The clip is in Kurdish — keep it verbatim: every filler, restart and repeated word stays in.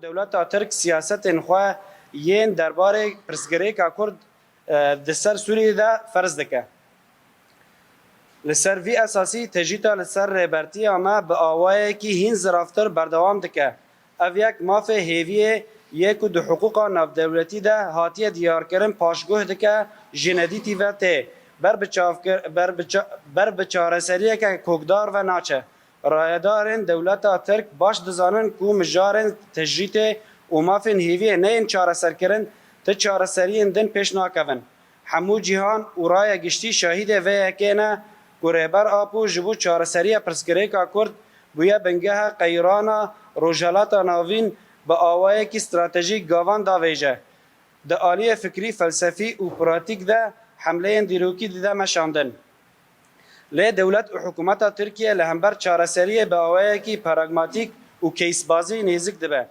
Dewleta Tirk siyasetên xwe yên derbarê pirsgirêka Kurd, e, di ser Sûriyê de ferz dike. Li ser vî esasî tecrîta li ser rêbertiya me bi awayekî hîn ziravtir berdewam dike. Ev yek mafê hêviyê yê ku di hiqûqa navdewletî de hatiye diyarkirin paşguh dike, ji nedîtî ve tê ber bi çavkir-, ber bi ça-, ber bi çareseriyeke kokdar ve naçe. Rayedarên dewleta Tirk baş dizanin ku mijarên tecrîtê û mafên hêviyê neyên çareserkirin, ti çareseriyên din pêş nakevin. Hemû cîhan û raya giştî şahidê vê yekê ne ku Rêber Apo ji bo çareseriya pirsgirêka Kurd bûye bingeha qeyrana Rojhelata Navîn bi awayekî stratejîk gavan davêje. Di aliyê fikrî, felsefî û pratîk de hemleyên dîrokî dide meşandin. Lê dewlet û hikûmeta Tirkiye li hember çareseriyê bi awayekî pragmatîk û keysbazî nêzik dibe.